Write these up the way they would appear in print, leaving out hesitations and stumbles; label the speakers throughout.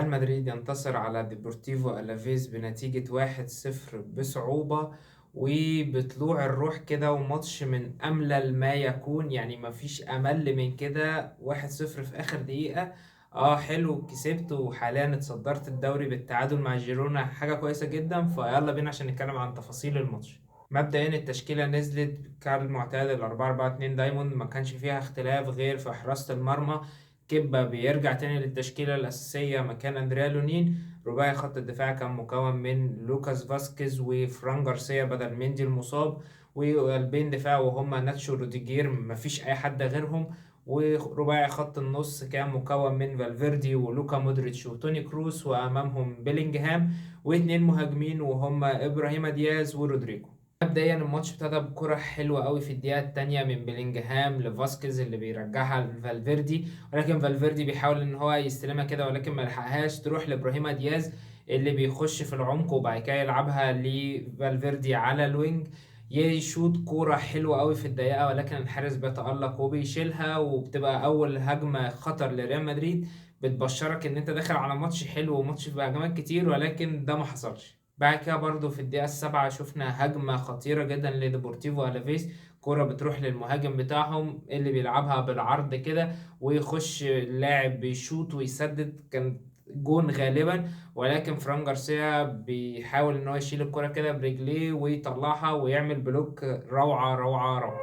Speaker 1: ريال مدريد ينتصر على ديبورتيفو ألافيز بنتيجة 1-0 بصعوبة وبطلوع الروح كده، وماتش من أملل ما يكون، يعني مفيش أمل من كده. 1-0 في آخر دقيقة. اه حلو، كسبت وحاليا اتصدرت الدوري بالتعادل مع جيرونا، حاجة كويسة جدا. فيلا بينا عشان نتكلم عن تفاصيل الماتش. مبدئيا التشكيلة نزلت كالمعتاد، الأربعة أربعة اتنين diamond، ما كانش فيها اختلاف غير في حراسة المرمى. كيبا بيرجع تاني للتشكيلة الأساسية مكان أندريا لونين. رباعي خط الدفاع كان مكون من لوكاس فاسكيز وفران جارسيا بدل ميندي المصاب، وقلبين دفاع وهما ناتشو روديجير، مفيش أي حد غيرهم. ورباعي خط النص كان مكون من فالفيردي ولوكا مودريتش وتوني كروس، وأمامهم بيلينجهام، واتنين مهاجمين وهما إبراهيم دياز ورودريجو. مبدئيا الماتش ابتدى بكرة حلوة قوي في الدقيقة التانية من بلينجهام لفاسكيز اللي بيرجعها لفالفيردي، ولكن فالفيردي بيحاول ان هو يستلمها كده ولكن ما لحقهاش، تروح لابراهيم دياز اللي بيخش في العمق وبعد كده يلعبها لفالفيردي على ال wing، يشوط كورة حلوة قوي في الدقيقة ولكن الحارس بيتألق وبيشيلها، وبتبقى أول هجمة خطر لريال مدريد، بتبشرك إن أنت داخل على ماتش حلو وماتش فيه هجمات كتير، ولكن ده ما حصلش. بعد كده برضو في الدقيقة 7 شفنا هجمة خطيرة جدا لديبورتيفو ألافيس، كرة بتروح للمهاجم بتاعهم اللي بيلعبها بالعرض كده ويخش اللاعب بيشوط ويسدد، كان جون غالبا، ولكن فران جارسيا بيحاول ان هو يشيل الكرة كده برجليه ويطلعها ويعمل block. روعة روعة روعة.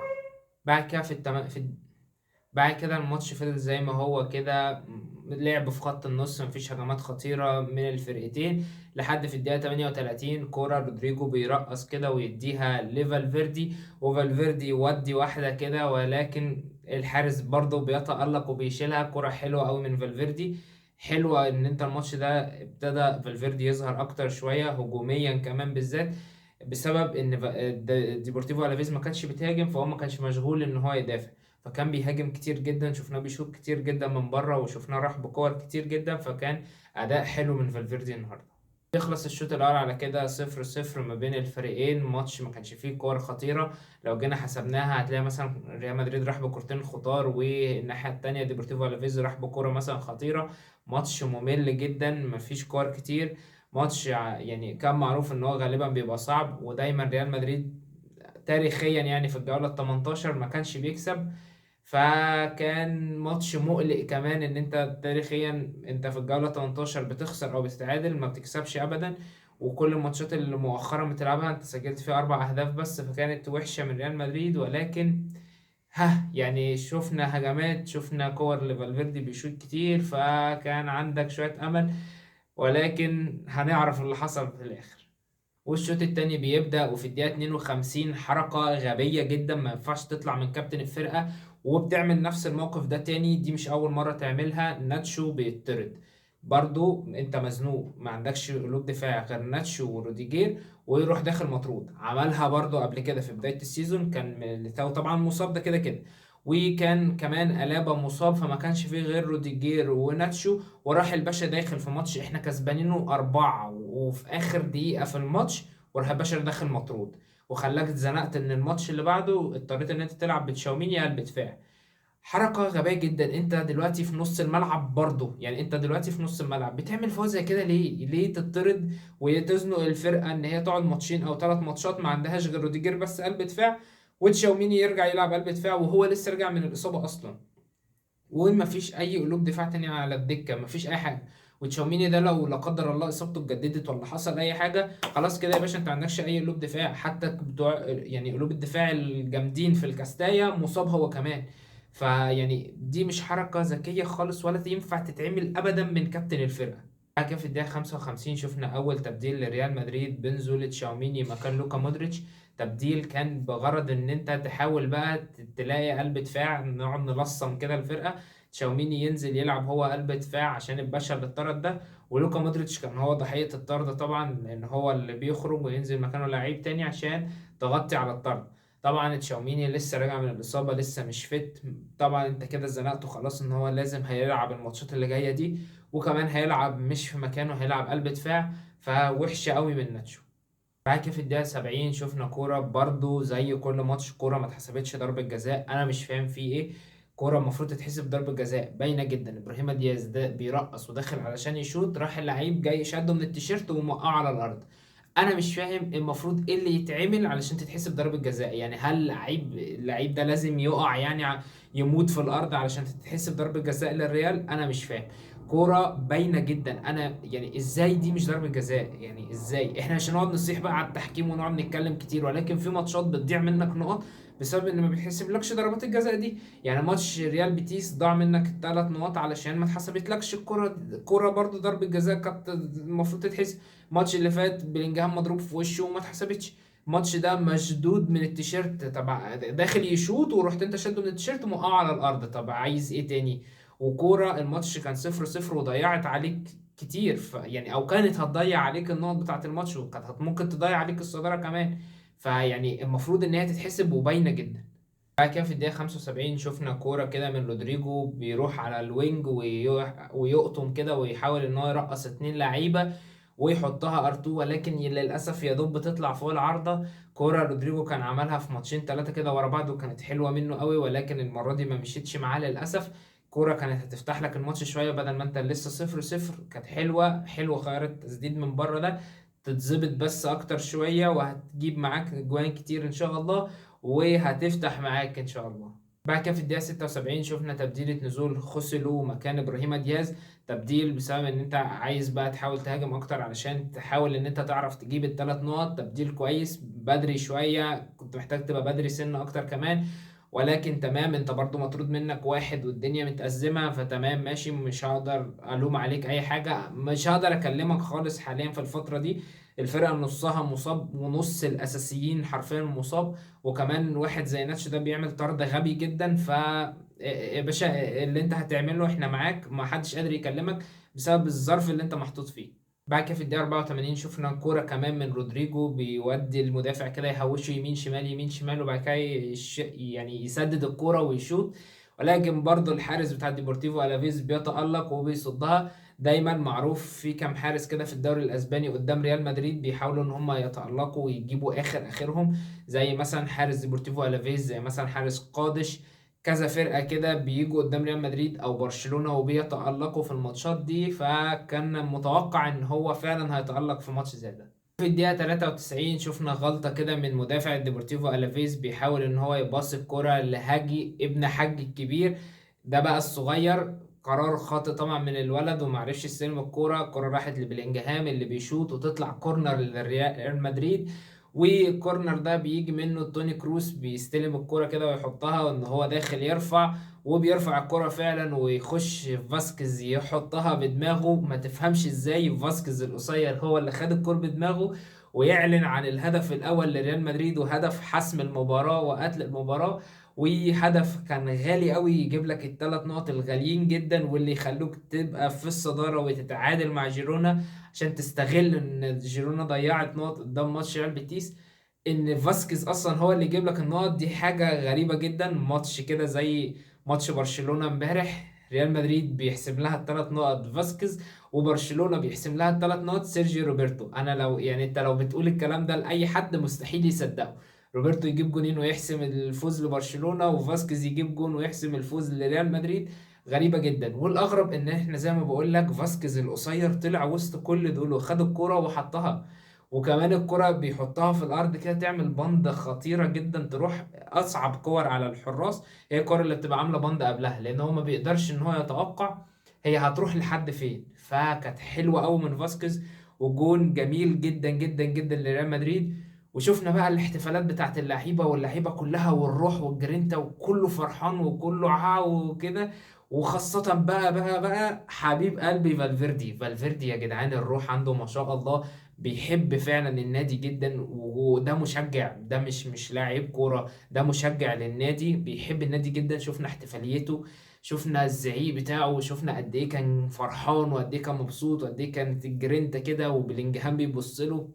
Speaker 1: بعد كده بعد كده الماتش فضل زي ما هو كده، لعب في خط النص، مفيش هجمات خطيرة من الفرقتين، لحد في الدقيقة 38 كورة رودريجو بيرقص كده ويديها لفالفيردي، وفالفيردي يودي واحدة كده ولكن الحارس برضه بيتألق وبيشيلها. كرة حلوة قوي من فالفيردي، حلوة ان انت الماتش ده ابتدى فالفيردي يظهر اكتر شوية هجوميا كمان، بالذات بسبب ان ديبورتيفو الافيز ما كانش بتهاجم، فهو ما كانش مشغول ان هو يدافع، فكان بيهاجم كتير جدا، شفناه بيشوط كتير جدا من بره، وشفناه راح بكور كتير جدا، فكان اداء حلو من فالفيردي النهارده. يخلص الشوط الاول على كده 0-0 ما بين الفريقين، ماتش ما كانش فيه كور خطيره، لو جينا حسبناها هتلاقي مثلا ريال مدريد راح بكورتين خطار، والناحيه التانية ديبورتيفو الافيز راح بكوره مثلا خطيره. ماتش ممل جدا، مفيش كور كتير، ماتش كان معروف ان هو غالبا بيبقى صعب، ودايما ريال مدريد تاريخيا في الجوله التمنتاشر ما كانش بيكسب، فكان ماتش مقلق كمان ان انت تاريخيا انت في الجولة 18 بتخسر او بتتعادل، ما بتكسبش ابدا، وكل الماتشات اللي مؤخرا بتلعبها انت سجلت فيها 4 اهداف بس، فكانت وحشة من ريال مدريد. ولكن شفنا هجمات، شفنا كور لفالفيردي بيشوط كتير، فكان عندك شوية امل، ولكن هنعرف اللي حصل في الاخر. والشوط التاني بيبدأ، وفي الدقيقة 52 حركة غبية جدا ما ينفعش تطلع من كابتن الفرقة، وبتعمل نفس الموقف ده تاني، دي مش أول مرة تعملها. ناتشو بيطرد برضو، انت مزنوق ما عندكش قلوب دفاع غير ناتشو وروديجير، ويروح داخل مطرود. عملها برضو قبل كده في بداية ال season، كان ميليتاو طبعا مصاب ده كده كده، وكان كمان ألابا مصاب، فما كانش فيه غير روديجير وناتشو، وراح الباشا داخل في ماتش احنا كسبانينه 4 وفي آخر دقيقة في الماتش، وراح الباشا داخل مطرود، وخلاك اتزنقت ان الماتش اللي بعده اضطريت ان انت تلعب بتشاوميني قلب دفاع. حركة غبية جدا، انت دلوقتي في نص الملعب برضه، انت دلوقتي في نص الملعب بتعمل فوز زي كده ليه؟ ليه تطرد وتزنق الفرقة ان هي تقعد ماتشين او 3 ماتشات ما عندهاش غير روديجير بس قلب دفاع، وتشاوميني يرجع يلعب قلب دفاع وهو لسه رجع من الإصابة أصلا، وما فيش أي قلوب دفاع تاني على الدكة، ما فيش أي حاجة. وتشاوميني ده لو لا قدر الله إصابته اتجددت ولا حصل أي حاجة، خلاص كده يا باشا أنت ما عندكش أي قلوب دفاع، حتى بتوع قلوب الدفاع الجامدين في الكاستايا مصاب هو كمان. فيعني دي مش حركة ذكية خالص ولا ينفع تتعمل أبدا من كابتن الفرقة. بعد كده في الدقيقة 55 شفنا أول تبديل لريال مدريد بنزول تشاوميني مكان لوكا مودريتش. تبديل كان بغرض إن أنت تحاول بقى تلاقي قلب دفاع، نقعد نلصم كده الفرقة، تشاوميني ينزل يلعب هو قلب دفاع عشان الباشا اللي اتطرد ده، ولوكا مودريتش كان هو ضحية الطرد طبعا لأن هو اللي بيخرج وينزل مكانه لعيب تاني عشان تغطي على الطرد. طبعا تشاوميني لسه راجع من الإصابة، لسه مش فت، طبعا انت كده زنقته خلاص ان هو لازم هيلعب الماتشات اللي جاية دي، وكمان هيلعب مش في مكانه، هيلعب قلب دفاع، فوحشة قوي من ناتشو. بعد كده في الدقيقة 70 شفنا كورة برضو زي كل ماتش، كورة ما اتحسبتش ضربة جزاء، أنا مش فاهم فيه إيه. كورة المفروض تتحسب ضربة جزاء باينة جدا، ابراهيم دياز ده بيرقص وداخل علشان يشوط، راح اللعيب جاي شده من التيشيرت وموقعه على الارض. انا مش فاهم المفروض ايه اللي يتعمل علشان تتحسب ضربة جزاء، يعني هل اللعيب ده لازم يقع يعني يموت في الارض علشان تتحسب ضربة جزاء للريال؟ انا مش فاهم. كورة باينة جدا، انا يعني ازاي دي مش ضربة جزاء؟ يعني ازاي احنا مش هنقعد نصيح بقى على التحكيم ونقعد نتكلم كتير، ولكن في ماتشات بتضيع منك نقط بسبب ان ما بيتحسبلكش ضربات الجزاء دي. يعني ماتش ريال بيتيس ضاع منك الثلاث نقط علشان ما اتحسبتلكش الكرة، الكرة برضو ضربة جزاء كانت المفروض تتحسب. الماتش اللي فات بلينجهام مضروب في وشه وما اتحسبتش. الماتش ده مشدود من التيشيرت، طب داخل يشوط ورحت انت شده من التيشيرت وموقعه على الارض، طب عايز ايه تاني؟ وكوره الماتش كان 0-0 وضيعت عليك كتير، يعني او كانت هتضيع عليك النقط بتاعه الماتش، وكانت ممكن تضيع عليك الصدارة كمان. فيعني المفروض ان هي تتحسب وباينه جدا. بعد كده في الدقيقة 75 شفنا كورة كده من رودريجو بيروح على ال wing ويقطم كده ويحاول ان هو يرقص 2 لعيبة ويحطها ار2، ولكن للأسف يا دوب بتطلع فوق العارضة. كورة رودريجو كان عملها في ماتشين 3 كده ورا بعض وكانت حلوة منه قوي، ولكن المرة دي ما مشيتش معاه للأسف. كورة كانت هتفتح لك الماتش شوية بدل ما انت لسه 0-0، كانت حلوة، حلوة خيار التسديد من بره ده تتظبط بس اكتر شوية وهتجيب معاك جوان كتير ان شاء الله وهتفتح معاك ان شاء الله. بعد كده في الدقيقة 76 شفنا تبديلة نزول خوسيلو مكان ابراهيم دياز، تبديل بسبب ان انت عايز بقى تحاول تهاجم اكتر علشان تحاول ان انت تعرف تجيب الثلاث نقط. تبديل كويس بدري شوية، كنت محتاج تبقى بدري سنة اكتر كمان، ولكن تمام انت برضو مطرود منك واحد والدنيا متأزمة، فتمام ماشي، مش هقدر الوم عليك اي حاجة، مش هقدر اكلمك خالص حاليا في الفترة دي. الفرقة نصها مصاب ونص الاساسيين حرفيا مصاب، وكمان واحد زي ناتشو ده بيعمل طرد غبي جدا. ف يا باشا اللي انت هتعمله احنا معاك، ما حدش قادر يكلمك بسبب الظرف اللي انت محطوط فيه. بعد كده في الدقيقة 84 شفنا كورة كمان من رودريجو بيودي المدافع كده يهوشه يمين شمال يمين شمال، وبعد كده يسدد الكورة ويشوط، ولكن برضه الحارس بتاع ديبورتيفو ألافيز بيتألق وبيصدها. دايما معروف في كام حارس كده في الدوري الأسباني قدام ريال مدريد بيحاولوا إن هم يتألقوا ويجيبوا آخر آخرهم، زي مثلا حارس ديبورتيفو ألافيز، زي مثلا حارس قادش، كذا فرقة كده بيجوا قدام ريال مدريد أو برشلونة وبيتألقوا في الماتشات دي، فكان متوقع إن هو فعلا هيتألق في ماتش زي ده. في الدقيقة 93 شفنا غلطة كده من مدافع ديبورتيفو ألافيز بيحاول إن هو يباص الكرة لهاجي ابن حاج الكبير، ده بقى الصغير، قرار خاطئ طبعا من الولد ومعرفش يستلم الكورة، الكورة راحت لبلينجهام اللي بيشوط وتطلع corner للريال مدريد، وال corner ده بيجي منه توني كروس بيستلم الكرة كده ويحطها وان هو داخل يرفع، وبيرفع الكرة فعلا ويخش فاسكيز يحطها بدماغه، ما تفهمش ازاي فاسكيز القصير هو اللي خد الكرة بدماغه ويعلن عن الهدف الاول لريال مدريد وهدف حسم المباراة وقتل المباراة، وهدف كان غالي قوي يجيب لك الثلاث نقط الغاليين جدا واللي يخلوك تبقى في الصدارة وتتعادل مع جيرونا، عشان تستغل ان جيرونا ضيعت نقط قدام ماتش ريال بيتيس. ان فاسكيز اصلا هو اللي يجيب لك النقط دي حاجة غريبة جدا. ماتش كده زي ماتش برشلونة امبارح، ريال مدريد بيحسب لها الثلاث نقط فاسكيز، وبرشلونة بيحسب لها الثلاث نقط سيرجيو روبرتو. انت لو بتقول الكلام ده لأي حد مستحيل يصدقه. روبرتو يجيب جونين ويحسم الفوز لبرشلونة، وفاسكيز يجيب جون ويحسم الفوز لريال مدريد، غريبة جدا. والأغرب إن إحنا زي ما بقول لك فاسكيز القصير طلع وسط كل دول وخد الكرة وحطها، وكمان الكرة بيحطها في الأرض كده تعمل بند خطيرة جدا، تروح أصعب كور على الحراس هي الكرة اللي بتبقى عاملة بند قبلها، لأن هو ما بيقدرش إن هو يتوقع هي هتروح لحد فين. فكانت حلوة أوي من فاسكيز، وجون جميل جدا جدا جدا لريال مدريد. وشفنا بقى الاحتفالات بتاعت اللعيبة واللعيبة كلها والروح والجرينتا وكله فرحان وكله عاو وكده، وخاصة بقى حبيب قلبي فالفيردي. فالفيردي يا جدعان الروح عنده ما شاء الله، بيحب فعلا النادي جدا، وده مشجع، ده مش لاعب كورة، ده مشجع للنادي، بيحب النادي جدا. شفنا احتفاليته، شفنا الزعيق بتاعه، وشفنا قد ايه كان فرحان وقد ايه كان مبسوط وقد ايه كانت الجرينتا كده، وبلينجهام بيبص له.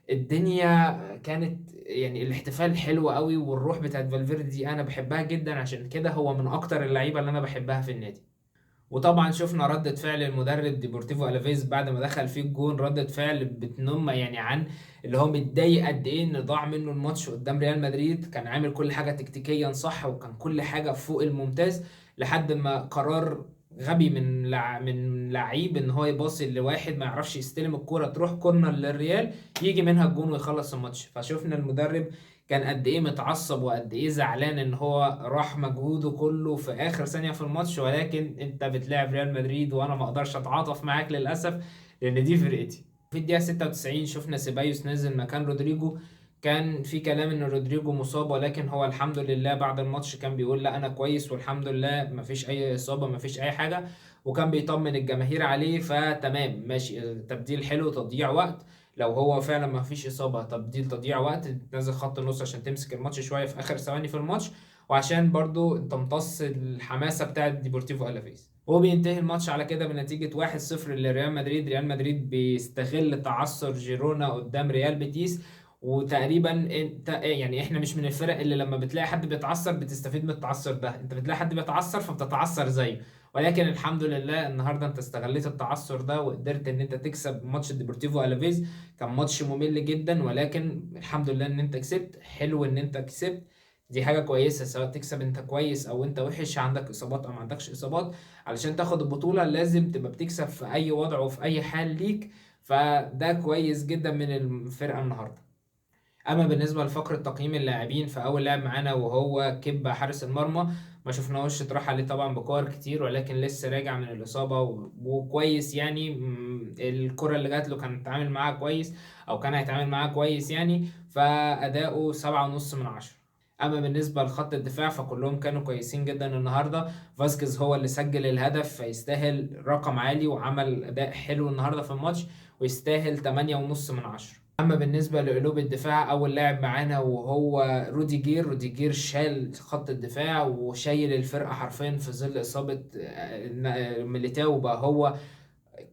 Speaker 1: الدنيا كانت الاحتفال حلو قوي، والروح بتاعت فالفيردي دي انا بحبها جدا، عشان كده هو من اكتر اللعيبه اللي انا بحبها في النادي. وطبعا شفنا ردة فعل المدرب ديبورتيفو ألافيز بعد ما دخل فيه الجون، ردة فعل بتنم عن اللي هو متضايق قد ايه ان ضاع منه الماتش قدام ريال مدريد. كان عامل كل حاجة تكتيكيا صح، وكان كل حاجة فوق الممتاز، لحد ما قرار غبي من لعيب ان هو يباصي لواحد ما يعرفش يستلم الكورة، تروح corner للريال يجي منها الجون ويخلص الماتش. فشوفنا المدرب كان قد ايه متعصب وقد ايه زعلان ان هو راح مجهوده كله في اخر ثانية في الماتش، ولكن انت بتلاعب ريال مدريد وانا ما اقدرش اتعاطف معاك للاسف لان دي فرقتي. في الدقيقة 96 شفنا سيبايوس نزل مكان رودريجو. كان في كلام ان رودريجو مصاب، ولكن هو الحمد لله بعد الماتش كان بيقول لا انا كويس والحمد لله مفيش اي اصابة مفيش اي حاجة، وكان بيطمن الجماهير عليه. فتمام ماشي، تبديل حلو، تضييع وقت لو هو فعلا مفيش اصابة، تبديل تضييع وقت، تنزل خط النص عشان تمسك الماتش شوية في اخر ثواني في الماتش، وعشان برضو تمتص الحماسة بتاعت ديبورتيفو الافيس. وبينتهي الماتش على كده بنتيجة 1-0 لريال مدريد. ريال مدريد بيستغل تعثر جيرونا قدام ريال بيتيس، وتقريبا انت يعني احنا مش من الفرق اللي لما بتلاقي حد بيتعثر بتستفيد من التعثر ده، انت بتلاقي حد بيتعثر فبتتعثر زيه، ولكن الحمد لله النهارده انت استغليت التعثر ده وقدرت ان انت تكسب ماتش ديبورتيفو الافيز. كان ماتش ممل جدا، ولكن الحمد لله ان انت كسبت. حلو ان انت كسبت، دي حاجة كويسة، سواء تكسب انت كويس او انت وحش، عندك اصابات او ما عندكش اصابات، علشان تاخد البطولة لازم تبقى بتكسب في اي وضع وفي اي حال ليك، فده كويس جدا من الفرقة النهارده. اما بالنسبة لفقره تقييم اللاعبين، فاول لاعب معانا وهو كيبا حارس المرمى، ما شفناهوش اتراح عليه طبعا بكور كتير، ولكن لسه راجع من الاصابة وكويس يعني، الكره اللي جات له كان اتعامل معاها كويس او كان هيتعامل معاها كويس يعني، فاداؤه 7.5 من 10. اما بالنسبة لخط الدفاع فكلهم كانوا كويسين جدا النهارده. فاسكيز هو اللي سجل الهدف فيستاهل رقم عالي وعمل اداء حلو النهارده في الماتش ويستاهل 8.5 من 10. اما بالنسبة لقلوب الدفاع، اول لاعب معانا وهو روديجير. روديجير شال خط الدفاع وشايل الفرقة حرفيا في ظل اصابه ميليتاو، وبقى هو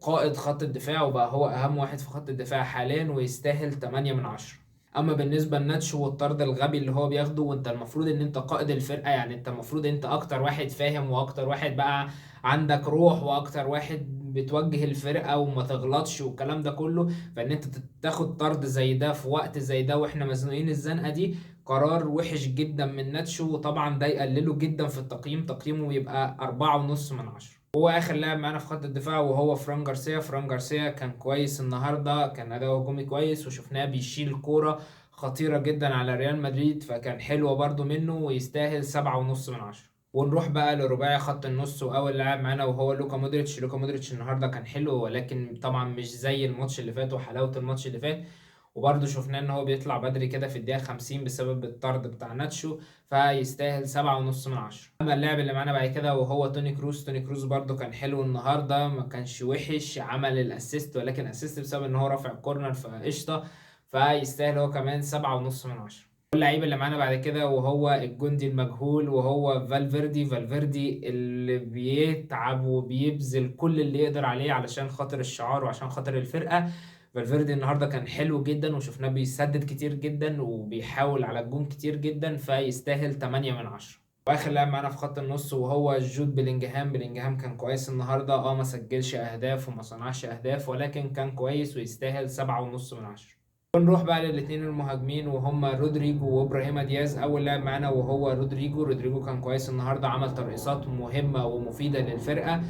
Speaker 1: قائد خط الدفاع وبقى هو اهم واحد في خط الدفاع حاليا ويستاهل 8 من 10. اما بالنسبة لناتشو والطرد الغبي اللي هو بياخده، وانت المفروض ان انت قائد الفرقة، يعني انت المفروض انت اكتر واحد فاهم واكتر واحد بقى عندك روح واكتر واحد بتوجه الفرقة وما تغلطش والكلام ده كله، فان انت تاخد طرد زي ده في وقت زي ده واحنا مزنوقين الزنقة دي، قرار وحش جدا من ناتشو، وطبعا ده يقلله جدا في التقييم، تقييمه يبقى 4.5 من 10. هو اخر لاعب معانا في خط الدفاع وهو فران جارسيا. فران جارسيا كان كويس النهارده، كان اداؤه هجومي كويس وشفناه بيشيل كورة خطيرة جدا على ريال مدريد، فكان حلوة برده منه ويستاهل 7.5 من 10. ونروح بقى لرباعي خط النص، واول لاعب معانا وهو لوكا مودريتش. لوكا مودريتش النهارده كان حلو، ولكن طبعا مش زي الماتش اللي فات وحلاوة الماتش اللي فات، وبرده شفناه ان هو بيطلع بدري كده في الدقيقة 50 بسبب الطرد بتاع ناتشو، فيستاهل 7.5 من 10. اما اللاعب اللي معانا بعد كده وهو توني كروس. توني كروس برده كان حلو النهارده، ما كانش وحش، عمل ال assist، ولكن assist بسبب ان هو رافع corner فقشطه، فيستاهل هو كمان 7.5 من 10. اللعيب اللي معانا بعد كده وهو الجندي المجهول وهو فالفيردي. فالفيردي اللي بيتعب وبيبذل كل اللي يقدر عليه علشان خاطر الشعار وعشان خاطر الفرقة. فالفيردي النهارده كان حلو جدا وشفناه بيسدد كتير جدا وبيحاول على الجون كتير جدا، فيستاهل 8 من 10. واخر لاعب معانا في خط النص وهو جود بلينجهام. بلينجهام كان كويس النهارده، ما سجلش اهداف وما صنعش اهداف، ولكن كان كويس ويستاهل 7.5 من 10. ونروح بقى للاثنين المهاجمين وهم رودريجو وابراهيم دياز. اول لاعب معانا وهو رودريجو. رودريجو كان كويس النهارده، عمل ترقيصات مهمة ومفيدة للفرقة،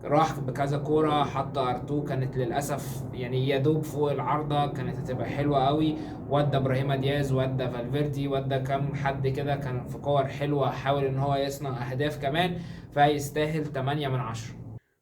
Speaker 1: راح بكذا كورة، حط ارتو كانت للاسف يعني يا دوب فوق العارضة، كانت هتبقى حلوة قوي، ودى ابراهيم دياز ودى فالفيردي ودى كام حد كده، كان في كور حلوة، حاول ان هو يصنع اهداف كمان، فيستاهل 8 من 10.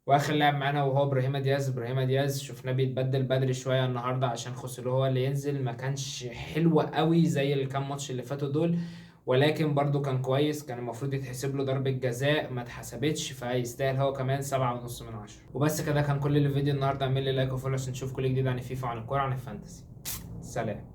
Speaker 1: واخر لاعب معانا وهو ابراهيم دياز. ابراهيم دياز شفناه بيتبدل بدري شوية النهارده عشان خوسيلو هو اللي ينزل، ما كانش حلو قوي زي الكام ماتش اللي فاتوا دول، ولكن برضو كان كويس، كان المفروض يتحسب له ضربة جزاء ما اتحسبتش، فيستاهل هو كمان 7.5 من 10. وبس كده كان كل اللي في فيديو النهارده. اعمل لي like و follow عشان تشوف كل جديد عن الفيفا وعن الكورة وعن ال fantasy. سلام.